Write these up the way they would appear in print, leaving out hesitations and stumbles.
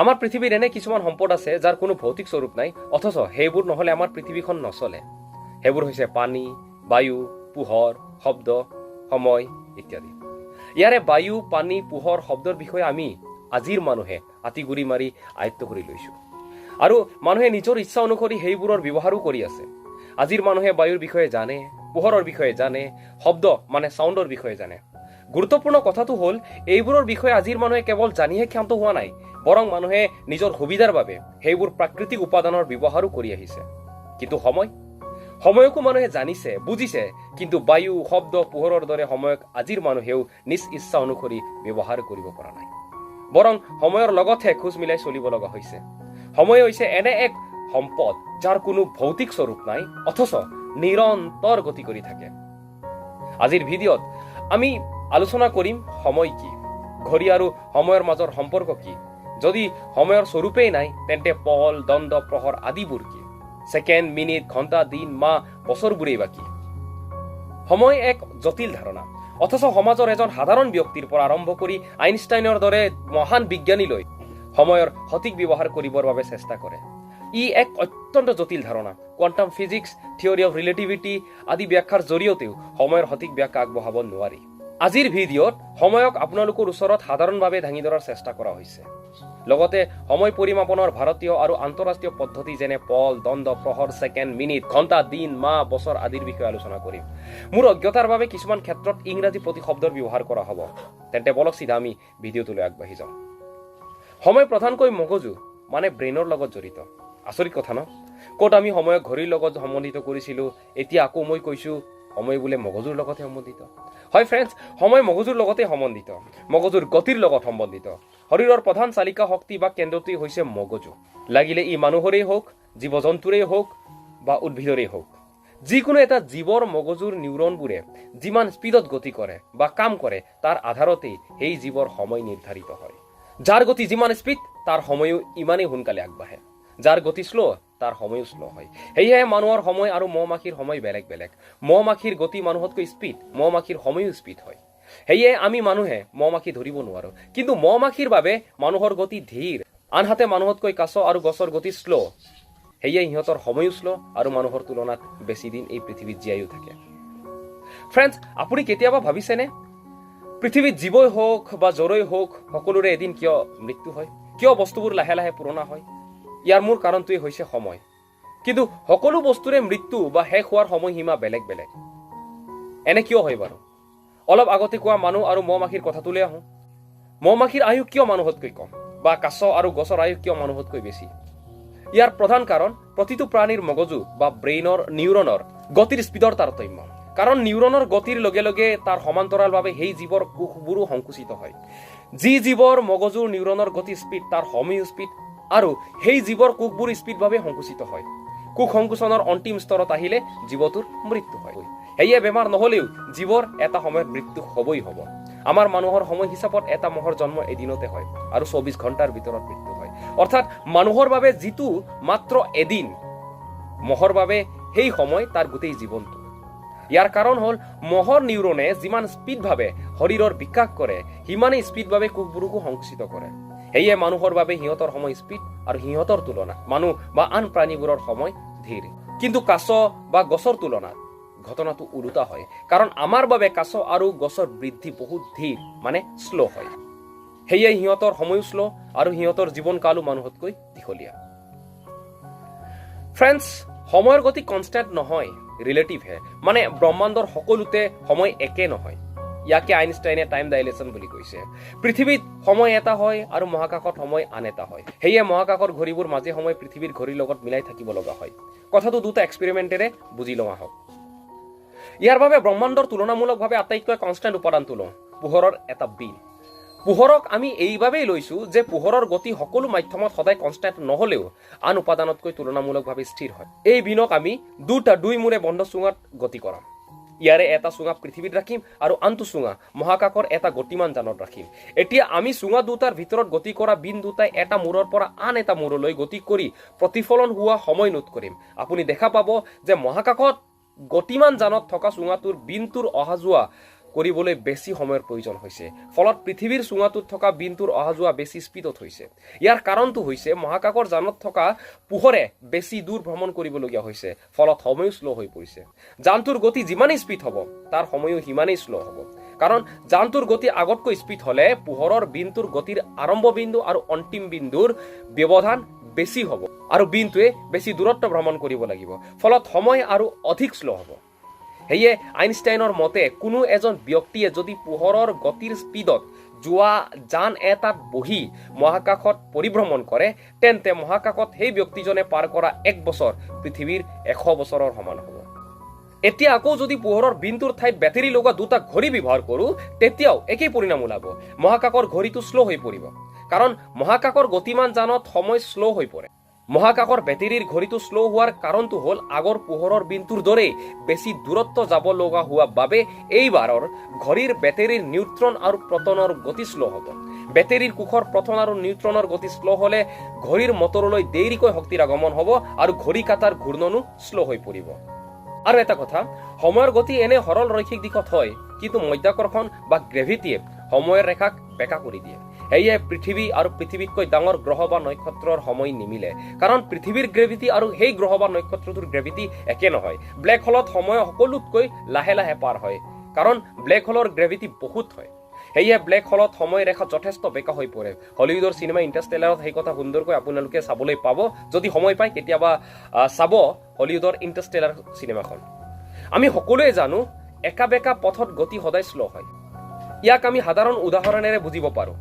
আমাৰ পৃথিৱীত এনে কিছুমান সম্পদ আছে, যাৰ কোনো ভৌতিক স্বৰূপ নাই, অথচ সেইবোৰ নহ'লে আমাৰ পৃথিৱীখন নচলে। সেইবোৰ হৈছে পানী, বায়ু, পোহৰ, শব্দ, সময় ইত্যাদি। ইয়াৰে বায়ু, পানী, পোহৰ, শব্দৰ বিষয়ে আমি আজিৰ মানুহে আঁতিগুৰি মাৰি আয়ত্ব কৰি লৈছোঁ আৰু মানুহে নিজৰ ইচ্ছা অনুসৰি সেইবোৰৰ ব্যৱহাৰো কৰি আছে। আজিৰ মানুহে বায়ুৰ বিষয়ে জানে, পোহৰৰ বিষয়ে জানে, শব্দ মানে চাউণ্ডৰ বিষয়ে জানে। গুৰুত্বপূৰ্ণ কথাটো হ'ল, এইবোৰৰ বিষয়ে আজিৰ মানুহে কেৱল জানিহে ক্ষান্ত হোৱা নাই, বৰং মানুহে নিজৰ সুবিধাৰ বাবে সেইবোৰ প্ৰাকৃতিক উপাদানৰ ব্যৱহাৰো কৰি আহিছে। কিন্তু সময়, সময়কো মানুহে জানিছে, বুজিছে, কিন্তু বায়ু, শব্দ, পোহৰৰ দৰে সময়ক আজিৰ মানুহেও নিজ ইচ্ছা অনুসৰি ব্যৱহাৰ কৰিব পৰা নাই, বৰং সময়ৰ লগতহে খোজ মিলাই চলিব লগা হৈছে। সময় হৈছে এনে এক সম্পদ, যাৰ কোনো ভৌতিক স্বৰূপ নাই, অথচ নিৰন্তৰ গতি কৰি থাকে। আজিৰ ভিডিঅ'ত আমি আলোচনা কৰিম সময় কি, ঘড়ী আৰু সময়ৰ মাজৰ সম্পৰ্ক কি, যদি সময়ৰ স্বৰূপেই নাই তেন্তে পল, দণ্ড, প্ৰহৰ আদিবোৰ কি, ছেকেণ্ড, মিনিট, ঘণ্টা, দিন, মাহ, বছৰবোৰেই বা কি। সময় এক জটিল ধাৰণা, অথচ সমাজৰ এজন সাধাৰণ ব্যক্তিৰ পৰা আৰম্ভ কৰি আইনষ্টাইনৰ দৰে মহান বিজ্ঞানীলৈ সময়ৰ সঠিক ব্যৱহাৰ কৰিবৰ বাবে চেষ্টা কৰে। ই এক অত্যন্ত জটিল ধাৰণা। Quantum physics, theory of relativity আদি ব্যাখ্যাৰ জৰিয়তেও সময়ৰ সঠিক ব্যাখ্যা আগবঢ়াব নোৱাৰি। আজিৰ ভিডিঅ'ত সময়ক আপোনালোকৰ ওচৰত সাধাৰণভাৱে দাঙি ধৰাৰ চেষ্টা কৰা হৈছে। লগতে সময় পৰিমাপনৰ ভাৰতীয় আৰু আন্তঃৰাষ্ট্ৰীয় পদ্ধতি, যেনে পল, দণ্ড, প্ৰহৰ, ছেকেণ্ড, মিনিট, ঘণ্টা, দিন, মাহ, বছৰ আদিৰ বিষয়ে আলোচনা কৰিম। মোৰ অজ্ঞতাৰ বাবে কিছুমান ক্ষেত্ৰত ইংৰাজী প্ৰতিশব্দৰ ব্যৱহাৰ কৰা হ'ব। তেন্তে বলক, চিধা আমি ভিডিঅ'টোলৈ আগবাঢ়ি যাওঁ। সময় প্ৰধানকৈ মগজু মানে ব্ৰেইনৰ লগত জড়িত। আচৰিত কথা ন? ক'ত আমি সময়ক ঘড়ীৰ লগত সম্বন্ধিত কৰিছিলোঁ, এতিয়া আকৌ মই কৈছোঁ সময় বোলে মগজুৰ লগতহে সম্বন্ধিত। হয় ফ্ৰেণ্ডছ, সময় মগজুৰ লগতে সম্বন্ধিত, মগজুৰ গতিৰ লগত সম্বন্ধিত। শৰীৰৰ প্ৰধান চালিকা শক্তি বা কেন্দ্ৰটোৱেই হৈছে মগজু। লাগিলে ই মানুহৰেই হওক, জীৱ জন্তুৰেই হওক বা উদ্ভিদৰেই হওক, যিকোনো এটা জীৱৰ মগজুৰ নিউৰনবোৰে যিমান স্পীডত গতি কৰে বা কাম কৰে, তাৰ আধাৰতেই সেই জীৱৰ সময় নিৰ্ধাৰিত হয়। যাৰ গতি যিমান স্পীড, তাৰ সময়ো ইমানেই সোনকালে আগবাঢ়ে। যাৰ গতি শ্ল', তাৰ সময়ো শ্ল' হয়। সেয়েহে মানুহৰ সময় আৰু মহ মাখিৰ সময় বেলেগ বেলেগ। মহ মাখিৰ গতি মানুহতকৈ স্পীড, মহ মাখিৰ সময়ো স্পীড হয়। সেয়ে আমি মানুহে মহ মাখি ধৰিব নোৱাৰো। কিন্তু মহ মাখিৰ বাবে মানুহৰ গতি ধীৰ। আনহাতে মানুহতকৈ কাছ আৰু গছৰ গতি শ্ল'। সেয়ে সিহঁতৰ সময়ো শ্ল' আৰু মানুহৰ তুলনাত বেছি দিন এই পৃথিৱীত জীয়াইও থাকে। ফ্ৰেণ্ডছ, আপুনি কেতিয়াবা ভাবিছেনে, পৃথিৱীত জীৱই হওক বা জড়ই হওক, সকলোৰে এদিন কিয় মৃত্যু হয়? কিয় বস্তুবোৰ লাহে লাহে পুৰণা হয়? ইয়াৰ মূল কাৰণটোৱেই হৈছে সময়। কিন্তু সকলো বস্তুৰে মৃত্যু বা শেষ হোৱাৰ সময়সীমা বেলেগ বেলেগ। এনে কিয় হয় বাৰু? অলপ আগতে কোৱা মানুহ আৰু মহ মাখিৰ কথাটোলৈ আহোঁ। মহ মাখিৰ আয়ুস কিয় মানুহতকৈ কম বা কাছ আৰু গছৰ আয়ুস কিয় মানুহতকৈ বেছি? ইয়াৰ প্ৰধান কাৰণ প্ৰতিটো প্ৰাণীৰ মগজু বা ব্ৰেইনৰ নিউৰনৰ গতিৰ স্পীডৰ তাৰতম্য। কাৰণ নিউৰনৰ গতিৰ লগে লগে তাৰ সমান্তৰালভাৱে সেই জীৱৰ কোষবোৰো সংকুচিত হয়। যি জীৱৰ মগজুৰ নিউৰনৰ গতি স্পীড, তাৰ সময়ো স্পীড আৰু সেই জীৱৰ কোষবোৰ স্পীডভাৱে সংকুচিত হয়। কোষ সংকোচনৰ অন্তিম স্তৰত আহিলে জীৱটোৰ মৃত্যু হয়। সেয়ে বেমাৰ নহ'লেও জীৱৰ এটা সময়ত মৃত্যু হ'বই হ'ব। আমাৰ মানুহৰ সময় হিচাপত এটা মহৰ জন্ম এদিনতে হয় আৰু 24 ঘণ্টাৰ ভিতৰত মৃত্যু হয়। অৰ্থাৎ মানুহৰ বাবে যিটো মাত্ৰ এদিন, মহৰ বাবে সেই সময় তাৰ গোটেই জীৱনটো। ইয়াৰ কাৰণ হ'ল মহৰ নিউৰনে যিমান স্পীডভাৱে শৰীৰৰ বিকাশ কৰে, সিমানেই স্পীডভাৱে কোষবোৰকো সংকুচিত কৰে। সেয়ে মানুহৰ বাবে সিহঁতৰ সময় স্পীড আৰু সিহঁতৰ তুলনাত মানুহ বা আন প্ৰাণীবোৰৰ সময় ধীৰ। কিন্তু কাছ বা গছৰ তুলনাত ঘটনাটো ওলোটা হয়, কাৰণ আমাৰ বাবে কাছ আৰু গছৰ বৃদ্ধি বহুত ধীৰ মানে শ্ল' হয়। সেয়ে সিহঁতৰ সময়ো শ্ল' আৰু সিহঁতৰ জীৱনকালো মানুহতকৈ দীঘলীয়া। ফ্ৰেণ্ডছ, সময়ৰ গতি কনষ্টেণ্ট নহয়, ৰিলেটিভহে। মানে ব্ৰহ্মাণ্ডৰ সকলোতে সময় একে নহয়। ইয়াকে আইনষ্টাইনে টাইম ডাইলেশ্যন বুলি কৈছে। পৃথিৱীত সময় এটা হয় আৰু মহাকাশত সময় আন এটা হয়। সেয়ে মহাকাশৰ ঘড়ীবোৰ মাজে সময়ে পৃথিৱীৰ ঘড়ীৰ লগত মিলাই থাকিব লগা হয়। কথাটো দুটা এক্সপেৰিমেণ্টেৰে বুজি লওঁ আহক। ইয়াৰ বাবে ব্ৰহ্মাণ্ডৰ তুলনামূলকভাৱে আটাইতকৈ কনষ্টেণ্ট উপাদানটো লওঁ, পোহৰৰ এটা বিন। পোহৰক আমি এইবাবেই লৈছো যে পোহৰৰ গতি সকলো মাধ্যমত সদায় কনষ্টেণ্ট নহ'লেও আন উপাদানতকৈ তুলনামূলকভাৱে স্থিৰ হয়। এই বিনক আমি দুটা দুই মূৰে বন্ধ চুঙাত গতি কৰাম। ইয়াৰে এটা চুঙা পৃথিৱীত ৰাখিম আৰু আনটো চুঙা মহাকাশৰ এটা গতিমান যানত ৰাখিম। এতিয়া আমি চুঙা দুটাৰ ভিতৰত গতি কৰা বিন দুটাই এটা মূৰৰ পৰা আন এটা মূৰলৈ গতি কৰি প্ৰতিফলন হোৱা সময় নোট কৰিম। আপুনি দেখা পাব যে মহাকাশত গতিমান যানত থকা চুঙাটোৰ বিনটোৰ অহা যোৱা কৰিবলৈ বেছি সময়ৰ প্ৰয়োজন হৈছে। ফলত পৃথিৱীৰ চুঙাটোত থকা বিনটোৰ অহা যোৱা বেছি স্পীডত হৈছে। ইয়াৰ কাৰণটো হৈছে মহাকাশৰ যানত থকা পোহৰে বেছি দূৰ ভ্ৰমণ কৰিবলগীয়া হৈছে, ফলত সময়ো শ্ল' হৈ পৰিছে। যানটোৰ গতি যিমানেই স্পীড হ'ব, তাৰ সময়ো সিমানেই শ্ল' হ'ব। কাৰণ যানটোৰ গতি আগতকৈ স্পীড হ'লে পোহৰৰ বিনটোৰ গতিৰ আৰম্ভ বিন্দু আৰু অন্তিম বিন্দুৰ ব্যৱধান বেছি হ'ব আৰু বিনটোৱে বেছি দূৰত্ব ভ্ৰমণ কৰিব লাগিব। ফলত সময় আৰু অধিক শ্ল' হ'ব। সেয়ে আইনষ্টাইনৰ মতে কোনো এজন ব্যক্তিয়ে যদি পোহৰৰ গতিৰ স্পীডত যোৱা যান এটাত বহি মহাকাশত পৰিভ্ৰমণ কৰে, তেন্তে মহাকাশত সেই ব্যক্তিজনে পাৰ কৰা এক বছৰ পৃথিৱীৰ 100 বছৰৰ সমান হ'ব। এতিয়া আকৌ যদি পোহৰৰ বিন্দুৰ ঠাইত বেটেৰী লগোৱা দুটা ঘড়ী ব্যৱহাৰ কৰোঁ, তেতিয়াও একেই পৰিণাম ওলাব। মহাকাশৰ ঘড়ীটো শ্ল' হৈ পৰিব, কাৰণ মহাকাশৰ গতিমান যানত সময় শ্ল' হৈ পৰে। মহাকাশৰ বেটেৰীৰ ঘড়ীটো শ্ল' হোৱাৰ কাৰণটো হ'ল আগৰ পোহৰৰ বিন্দুৰ দৰেই বেছি দূৰত্ব যাব লগা হোৱা বাবে এইবাৰৰ ঘড়ীৰ বেটেৰীৰ নিউট্ৰন আৰু প্ৰটনৰ গতি শ্ল' হ'ব। বেটেৰীৰ কোষৰ প্ৰটন আৰু নিউট্ৰনৰ গতি শ্ল' হ'লে ঘড়ীৰ মটৰলৈ দেৰিকৈ শক্তিৰ আগমন হ'ব আৰু ঘড়ী কাটাৰ ঘূৰ্ণনো শ্ল' হৈ পৰিব। আৰু এটা কথা, সময়ৰ গতি এনে সৰল ৰৈখিক দিশত হয়, কিন্তু মধ্যাকৰ্ষণ বা গ্ৰেভিটিয়ে সময়ৰ ৰেখাক বেকা কৰি দিয়ে। সেয়ে পৃথিৱী আৰু পৃথিৱীতকৈ ডাঙৰ গ্ৰহ বা নক্ষত্ৰৰ সময় নিমিলে, কাৰণ পৃথিৱীৰ গ্ৰেভিটি আৰু সেই গ্ৰহ বা নক্ষত্ৰটোৰ গ্ৰেভিটি একে নহয়। ব্লেক হোলত সময় সকলোতকৈ লাহে লাহে পাৰ হয়, কাৰণ ব্লেক হোলৰ গ্ৰেভিটি বহুত হয়। সেয়ে ব্লেক হোলত সময় ৰেখা যথেষ্ট বেকা হৈ পৰে। হলিউডৰ চিনেমা ইণ্টাৰষ্টেলাৰত সেই কথা সুন্দৰকৈ আপোনালোকে চাবলৈ পাব। যদি সময় পায়, কেতিয়াবা চাব হলিউডৰ ইণ্টাৰষ্টেলাৰ চিনেমাখন। আমি সকলোৱে জানো, একা বেকা পথত গতি সদায় শ্ল' হয়। ইয়াক আমি সাধাৰণ উদাহৰণেৰে বুজিব পাৰোঁ।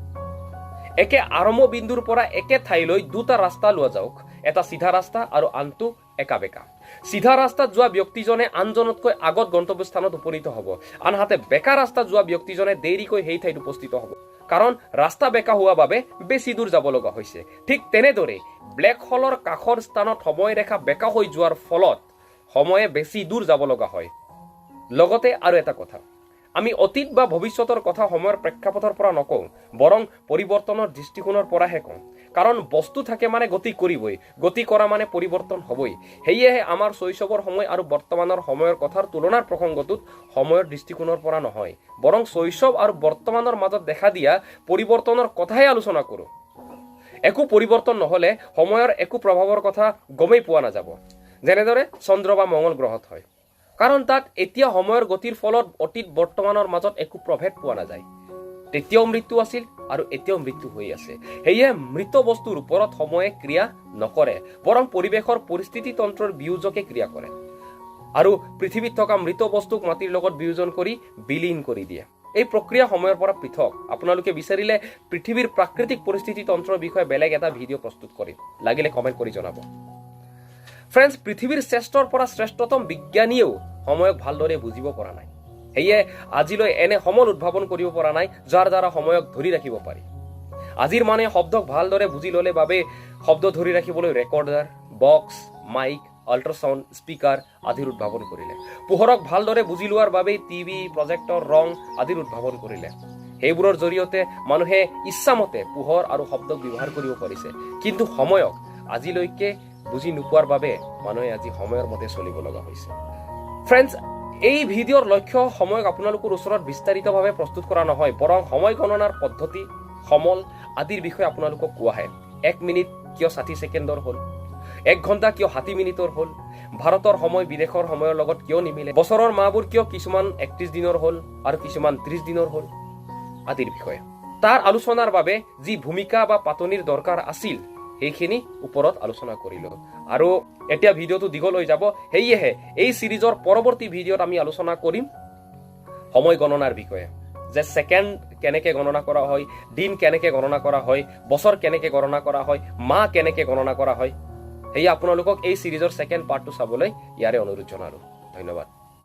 একে আৰম্ভ বিন্দুৰ পৰা একে ঠাইলৈ দুটা ৰাস্তা লোৱা যাওক, এটা চিধা ৰাস্তা আৰু আনটো একা বেকা। চিধা ৰাস্তাত যোৱা ব্যক্তিজনে আনজনতকৈ আগত গন্তব্যস্থানত উপনীত হ'ব। আনহাতে বেকা ৰাস্তাত যোৱা ব্যক্তিজনে দেৰিকৈ সেই ঠাইত উপস্থিত হ'ব, কাৰণ ৰাস্তা বেকা হোৱা বাবে বেছি দূৰ যাব লগা হৈছে। ঠিক তেনেদৰে ব্লেক হোলৰ কাষৰ স্থানত সময় ৰেখা বেকা হৈ যোৱাৰ ফলত সময়ে বেছি দূৰ যাব লগা হয়। লগতে আৰু এটা কথা, আমি অতীত বা ভৱিষ্যতৰ কথা সময়ৰ প্ৰেক্ষাপটৰ পৰা নকওঁ, বৰং পৰিৱৰ্তনৰ দৃষ্টিকোণৰ পৰাহে কওঁ। কাৰণ বস্তু থাকে মানে গতি কৰিবই, গতি কৰা মানে পৰিৱৰ্তন হ'বই। সেয়েহে আমাৰ শৈশৱৰ সময় আৰু বৰ্তমানৰ সময়ৰ কথাৰ তুলনাৰ প্ৰসংগটোত সময়ৰ দৃষ্টিকোণৰ পৰা নহয়, বৰং শৈশৱ আৰু বৰ্তমানৰ মাজত দেখা দিয়া পৰিৱৰ্তনৰ কথাহে আলোচনা কৰোঁ। একো পৰিৱৰ্তন নহ'লে সময়ৰ একো প্ৰভাৱৰ কথা গমেই পোৱা নাযাব, যেনেদৰে চন্দ্ৰ বা মঙল গ্ৰহত হয়। কাৰণ তাত এতিয়া সময়ৰ গতিৰ ফলত অতীত বৰ্তমানৰ মাজত একো প্ৰভেদ পোৱা নাযায়। তেতিয়াও মৃত্যু আছিল আৰু এতিয়াও মৃত্যু হৈ আছে। সেয়ে মৃত বস্তুৰ ওপৰত সময়ে ক্ৰিয়া নকৰে, বৰং পৰিৱেশৰ পৰিস্থিতিতন্ত্ৰৰ বিয়োজকে ক্ৰিয়া কৰে আৰু পৃথিৱীত থকা মৃত বস্তুক মাটিৰ লগত বিয়োজন কৰি বিলীন কৰি দিয়ে। এই প্ৰক্ৰিয়া সময়ৰ পৰা পৃথক। আপোনালোকে বিচাৰিলে পৃথিৱীৰ প্ৰাকৃতিক পৰিস্থিতি তন্ত্ৰৰ বিষয়ে বেলেগ এটা ভিডিঅ' প্ৰস্তুত কৰিম, লাগিলে কমেণ্ট কৰি জনাব। ফ্ৰেণ্ডছ, পৃথিৱীৰ শ্ৰেষ্ঠৰ পৰা শ্ৰেষ্ঠতম বিজ্ঞানীয়েও সময়ক ভালদৰে বুজিব পৰা নাই। সেয়ে আজিলৈ এনে সমল উদ্ভাৱন কৰিব পৰা নাই, যাৰ দ্বাৰা সময়ক ধৰি ৰাখিব পাৰি। আজিৰ মানুহে শব্দক ভালদৰে বুজি ল'লে বাবে শব্দ ধৰি ৰাখিবলৈ recorder, box, Mike, ultrasound, speaker আদিৰ উদ্ভাৱন কৰিলে। পোহৰক ভালদৰে বুজি লোৱাৰ বাবেই টিভি, প্ৰজেক্টৰ, ৰং আদিৰ উদ্ভাৱন কৰিলে। সেইবোৰৰ জৰিয়তে মানুহে ইচ্ছামতে পোহৰ আৰু শব্দক ব্যৱহাৰ কৰিব পাৰিছে। কিন্তু সময়ক আজিলৈকে বুজি নোপোৱাৰ বাবে মানুহে আজি সময়ৰ মতে চলিব লগা হৈছে। ফ্ৰেণ্ডছ, এই ভিডিঅ'ৰ লক্ষ্য সময়ক আপোনালোকৰ ওচৰত বিস্তাৰিতভাৱে প্ৰস্তুত কৰা নহয়, বৰং সময় গণনাৰ পদ্ধতি, সমল আদিৰ বিষয়ে আপোনালোকক কোৱাহে। 1 মিনিট কিয় 60 ছেকেণ্ডৰ হ'ল, 1 ঘণ্টা কিয় 60 মিনিটৰ হ'ল, ভাৰতৰ সময় বিদেশৰ সময়ৰ লগত কিয় নিমিলে, বছৰৰ মাহবোৰ কিয় কিছুমান 31 দিনৰ হ'ল আৰু কিছুমান 30 দিনৰ হ'ল আদিৰ বিষয়ে। তাৰ আলোচনাৰ বাবে যি ভূমিকা বা পাতনিৰ দৰকাৰ আছিল, সেইখিনি ওপৰত আলোচনা কৰিলোঁ। আৰু এতিয়া ভিডিঅ'টো দীঘল হৈ যাব। সেয়েহে এই চিৰিজৰ পৰৱৰ্তী ভিডিঅ'ত আমি আলোচনা কৰিম সময় গণনাৰ বিষয়ে, যে ছেকেণ্ড কেনেকে গণনা কৰা হয়, দিন কেনেকে গণনা কৰা হয়, বছৰ কেনেকে গণনা কৰা হয়, মাহ কেনেকে গণনা কৰা হয়। সেয়ে আপোনালোকক এই চিৰিজৰ ছেকেণ্ড পাৰ্টটো চাবলৈ ইয়াৰে অনুৰোধ জনালোঁ। ধন্যবাদ।